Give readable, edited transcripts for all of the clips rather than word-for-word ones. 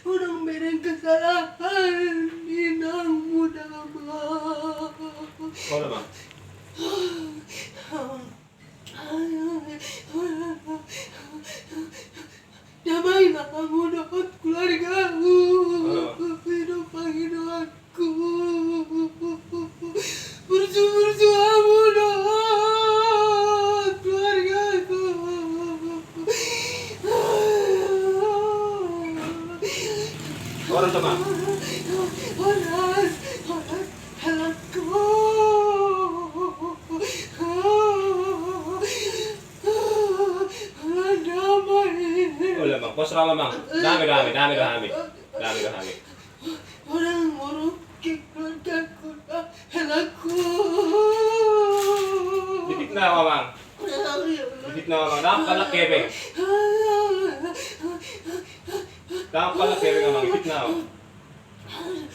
Unang mereng kesalahan inang muda ma. Wala bang? Damai na kamu dapat keluargamu. Hidup panginoanku. Bersuamu dapat keluargaku. Orang sama. Oras, halatku. Damai. Wala bang? Pos rama bang. Dami. Orang merugi keluargaku, halatku. Dikit na ako bang. Dam pala kebeng. Dam pala kebeng bang. Dikit na ako.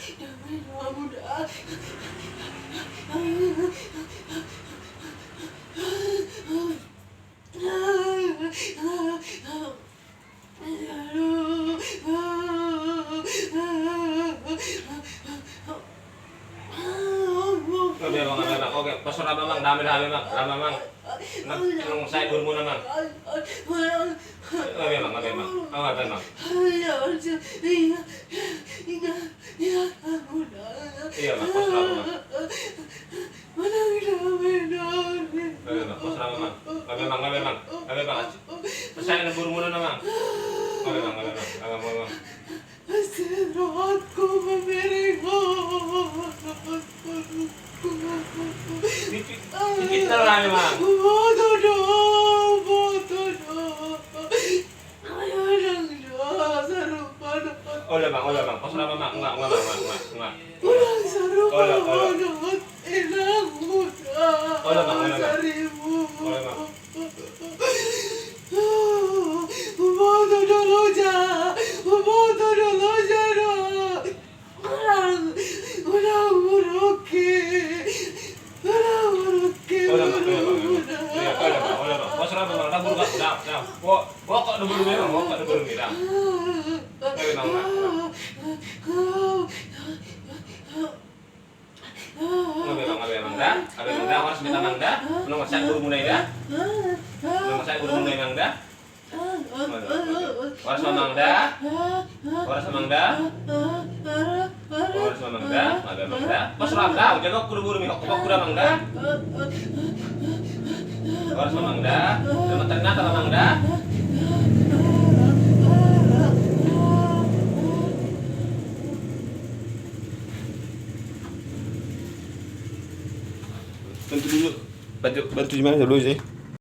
Damai na muda. Oke, pos rama bang. Dami bang. Rama bang. Nung saya dulu muna bang. Ngabe bang. Ngabe bang. Iya bang, pos rama bang. Ngabe bang, pos rama bang. Ngabe bang. Saya nabur muna na bang. Ngabe bang. Istirahatku memberiku. Dikit na rami bang. Wala bang. Pos rama bang. Enggak. Orang sarupa Wala. manot inang muda. Wala bang. Sarimu. Wala bang. Umoto dulu ja. Orang merugi. Wala bang. Pos rama bang. Nabur ka. Dam. Bokok nabur bang. Dam. Ngabe bang. Ngabe bang. Da. Harus minta bang da. Belum masak buru munai da. Bang da. Waras mamang da. Ngabe bang da. Pos rama da. Jaga buru mi hok kuda bang da. Waras mamang da. Dapat ternyata mamang da. Bantu dulu. Bantu gimana dulu sih?